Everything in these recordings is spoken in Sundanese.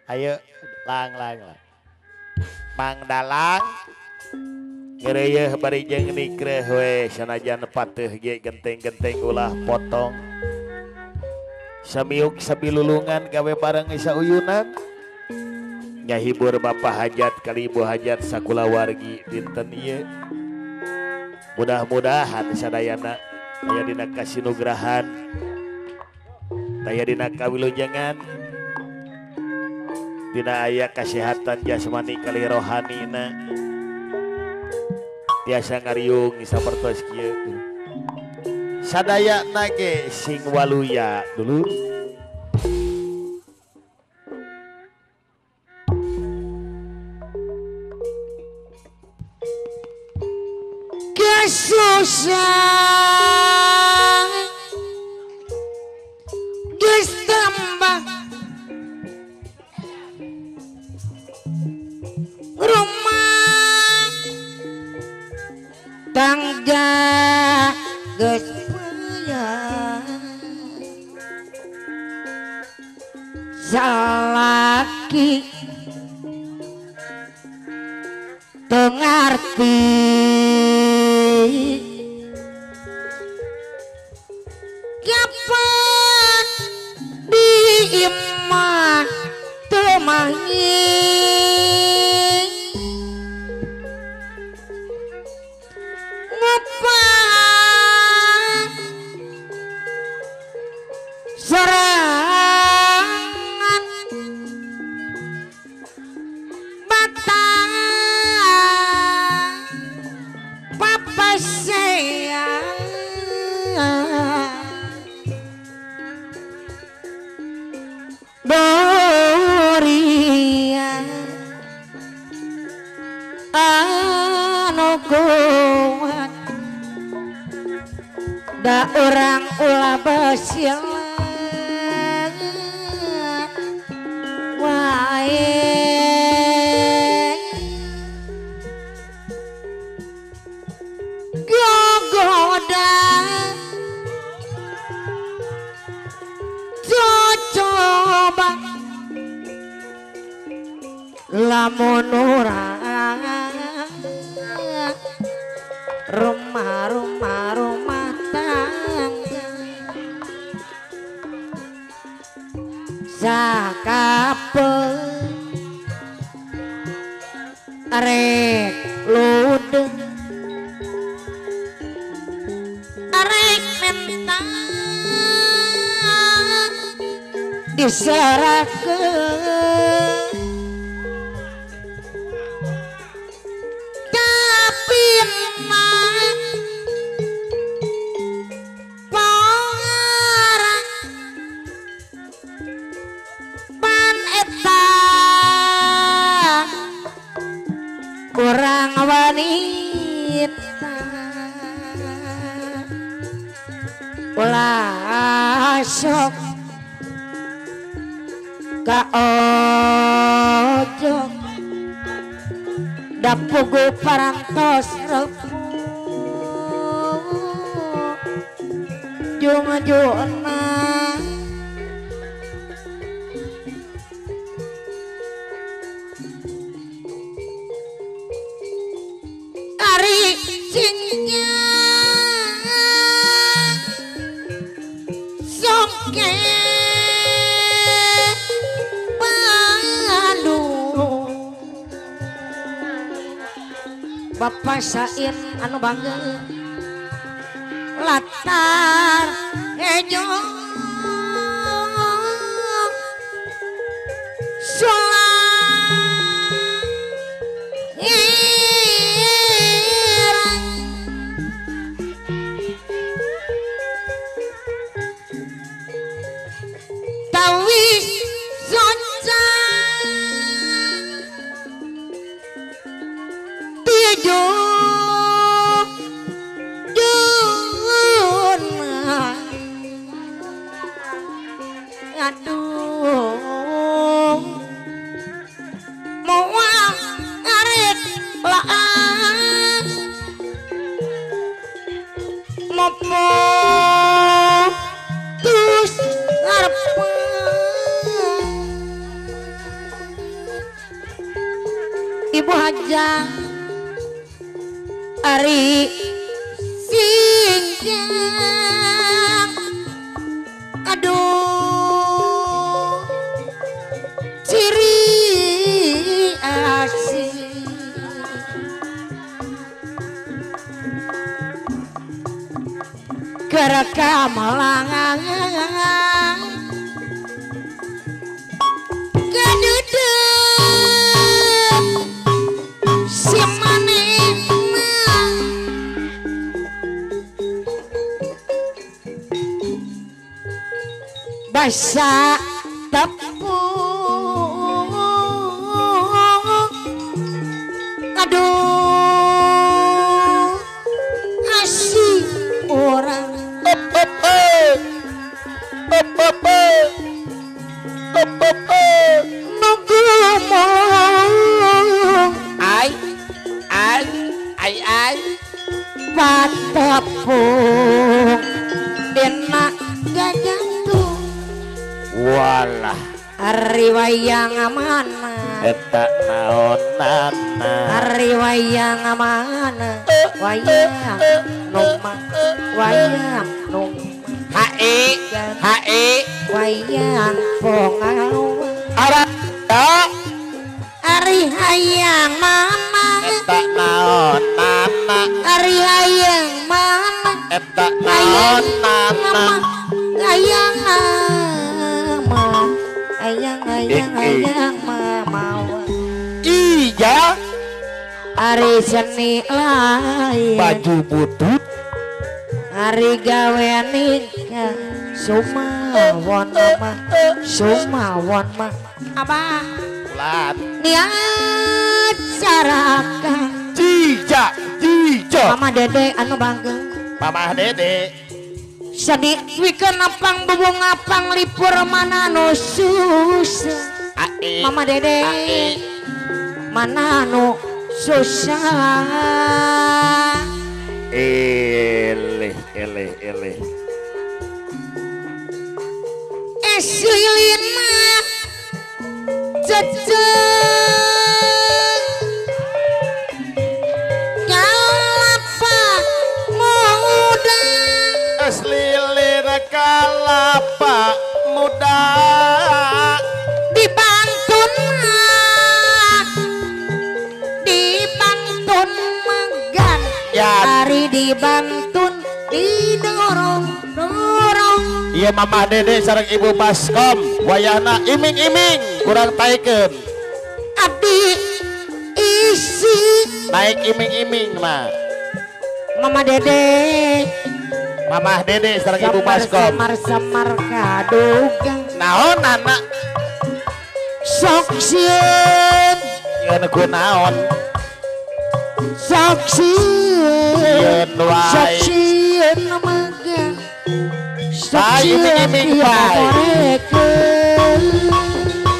Ayo lang lang lang. Mang Dalang ngereyeuh bari jeung nikreuh we sanajan pateuh ge genteng-genteng ulah potong. Samiuk sabilulungan gawe bareng sauyunan. Ngahibur Bapak Hajat kali Ibu Hajat sakulawargi dinten ieu. Mudah-mudahan sadayana aya dina kasinugrahan, aya dina kawilujengan, dina aya kasehatan jasmani kali rohanina, tiasa ngariung sapertos kieu. Sadayana ge sing waluya dulur. Kesusah geus tambah rumah tangga geus peuyeun salaki teu ngarti kapan di imah teu mahi ngupan serangan batang papasean Doria anu kuat da urang ulah basilat wae gogoda coba lamun urang rumah rumah rumah tangga sakapeung arek ludeng arek menta diserahkeun tapi mah pangarang pan eta kurang wanita ulah sok ka ojok dapugu parantos repuh jung-jungna ari cingnya soke Bapak Sain anu bangga latar hejo sulang irang tawis sonca aduh moal ngarit laas mopo tus Bu Haja Ari Singjang aduh ciri asih kerekamelangan keduduk si manehna basa tepung aduh asih orang ai ai ai ai patepung dena gajantung walah ari wayang mana eta naonana ari wayang mana wayang noma wayang noma hae hae wayang pongawa ara ari hayang mana eta naonana ari hayang mana eta naonana hayang mama hayang hayang hayang mama iya ari seni lain baju butut ari gawe nikah sumawon mah sumawon mah abah ulat niat caraka jija jija mama dede anu bangga mama dede sedih wikeun apang bubung apang lipur mana nu susah mama dede mana nu susah eleh eleh eleh es lilin mah cecek kalapa muda es lilin kalapa muda dibantun mah dibantun megan hari dibantun didorong dorong iya mama dede sareng ibu baskom wayahna iming-iming kurang taikeun abdi isi naik iming-iming mah mama dede sareng ibu baskom samar-samar kaduga naon anak sok sieun yeun ku naon sok sieun sok sieun mangga sok iming-iming bae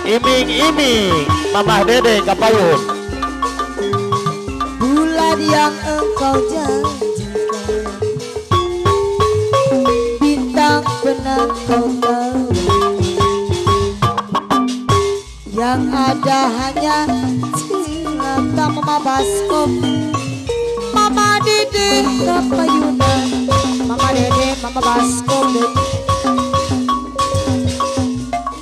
iming-iming mamah dede kapayun bulan yang engkau janjikan bintang benar kau tahu yang ada hanya cinta mama baskom mama dede kapayunan mama dede mama baskom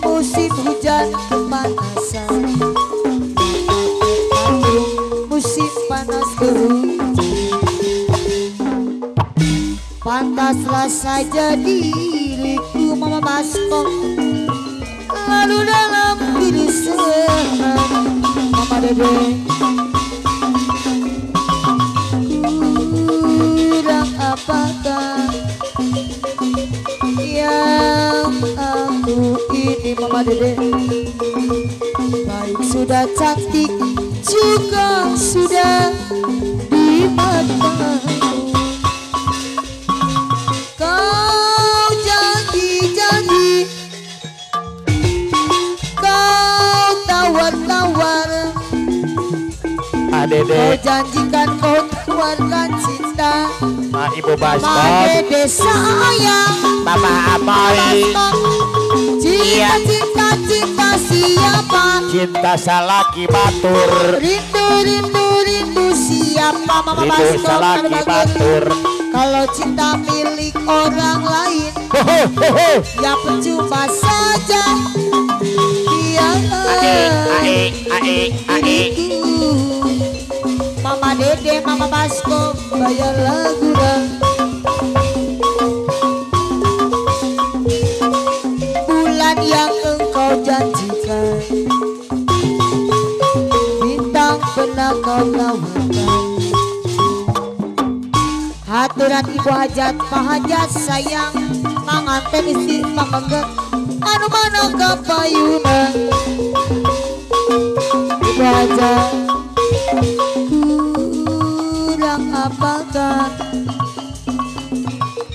musim hujan kepanasan musim panas kehujan pantaslah saja diriku mama baskom lalu dalam diri senang mama dede kurang apakah yang aku ini mama dede baik sudah cantik juga sudah di matamu kau janji-janji kau tawar-tawar Dede kau janjikan kau tawarkan cinta Ma Ibu Baskom Ma Dede sayang Mama Amoy Cinta, cinta, cinta cinta siapa? Cinta salaki batur. Rindu rindu rindu siapa? Mama rindu salaki batur. Kalau cinta milik orang lain, ya percuma saja. Diriku Mama Dede, Mama Baskom, bayar lagu dah. Bulan yang engkau janjikan, bintang pernah kau tawarkan. Haturan ibu hajat, pak hajat sayang, manganten istri pamengget, anu mana kapayuna. Ibu hajat, kurang apakah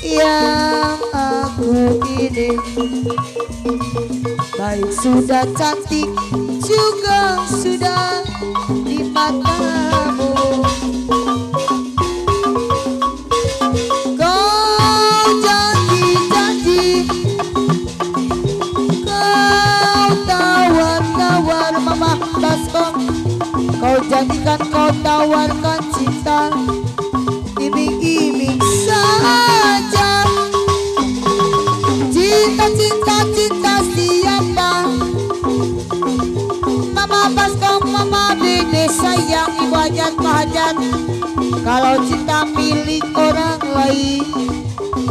yang aku ini? Baik sudah cantik juga sudah di matamu. Kau janji-janji, kau tawar-tawar Mama Baskom. Kau janjikan, kau tawarkan cinta, iming-iming saja. Cinta, cinta, cinta siapa? Mama Baskom, Mama Dede sayang, ibu hajat, pak hajat. Kalau cinta milik orang lain,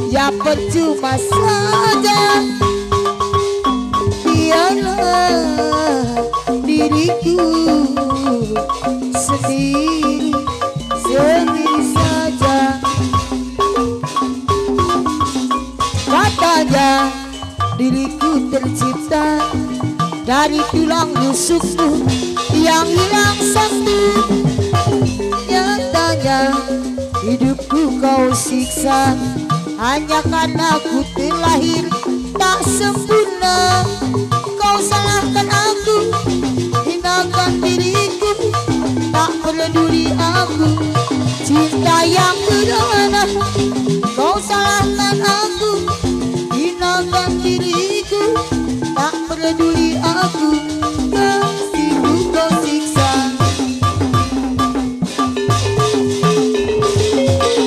ya percuma saja. Biarlah diriku sendiri, sendiri saja. Katanya diriku tercipta dari tulang rusukmu yang hilang satu. Nyatanya hidupku kau siksa hanya karena ku terlahir tak sempurna. Kau salahkan aku, hinakan diriku, tak peduli aku cinta yang berana. Kau salahkan aku, hinakan diriku, tak peduli aku, kasihku kau siksa.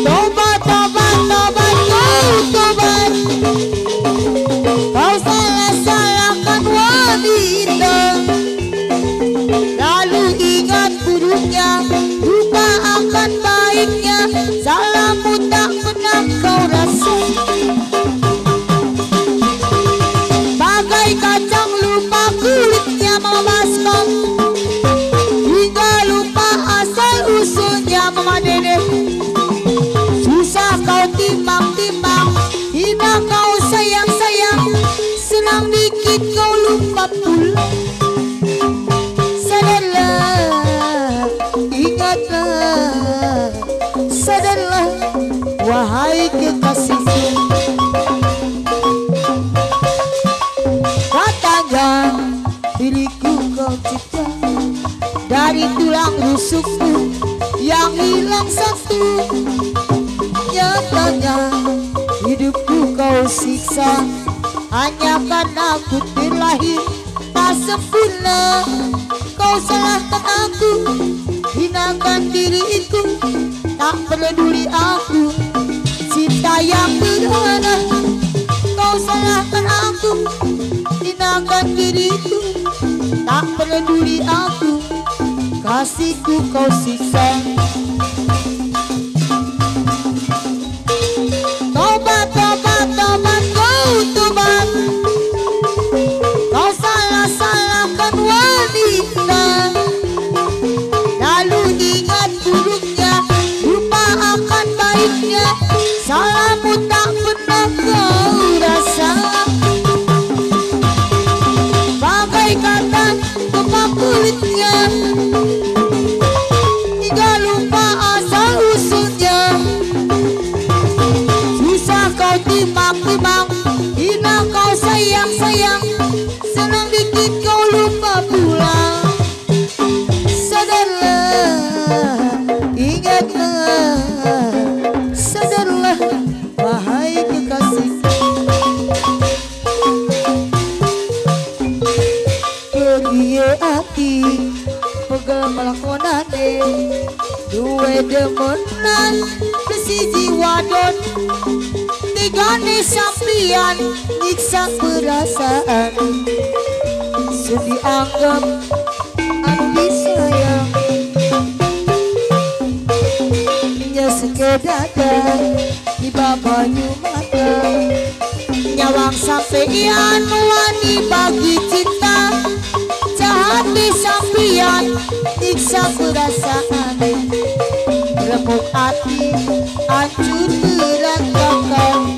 Tobat, tobat, tobat, kau tobat. Kau salah-salahkan wanita, lalu ingat buruknya, lupa akan baiknya. Salahmu tak pernah kau rasa. Bagai kacang lupa kulitnya Mama Baskom, hingga lupa asal usulnya Mama Dede. Susah kau timbang-timbang, hina kau sayang-sayang, senang dikit kau lupa pula. Sadarlah, ingatlah, sadarlah wahai kekasihku. Katanya diriku kau cipta dari tulang rusukku yang hilang satu. Nyatanya hidupku kau siksa hanya karena ku terlahir tak sempurna. Kau salahkan aku, hinakan diriku, tak peduli aku cinta yang berana. Kau salahkan aku, hinakan diriku, tak peduli aku, kasihku kau siksa. Tobat, tobat, tobat, kau tobat. Kau salah-salahkan wanita, lalu ingat buruknya, lupa akan baiknya. Salahmu tak pernah kau rasa. Bagai kata lupa kulitnya, hingga lupa asal usulnya. Susah kau timbang-timbang, hina kau sayang-sayang, senang dikit kau lupa pulang. Sadarlah, ingatlah, sadarlah wahai kekasih. Tigane sampian nyiksa perasaan. Sedih anggap anu disayang. Nyesek dada di banyu mata. Nyawang sampeyan wani bagi cinta. Jahati sampian nyiksa perasaan. Remuk hati hancur berantakan.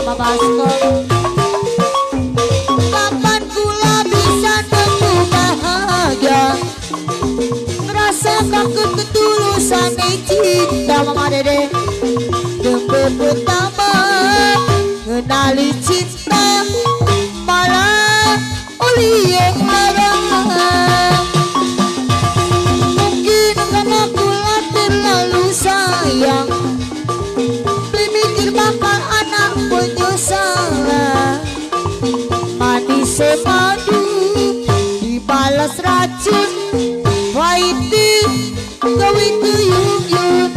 Mama Basko, kapan kula bisa nemu bahagia? Rasakan ketulusan cinta. Mama Dede, demi pertama kenali cinta malah oli yang larang. Mungkin karena kula terlalu sayang, beli mikir bakal anak penyesalan. Manis madu dibalas racun, pahit gawe kuyung-yun.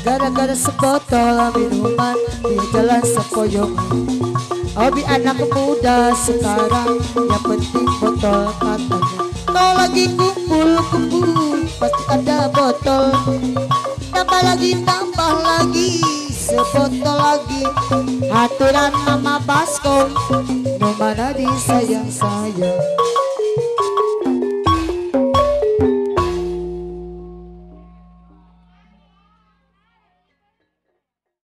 Gara-gara sebotol minuman di jalan sepoyongan. Hobi anak muda sekarang yang penting botol katanya. Kalau lagi kumpul-kumpul pasti ada botol. Tambah lagi sebotol lagi. Aturan Mama Baskom, no mana disayang-sayang.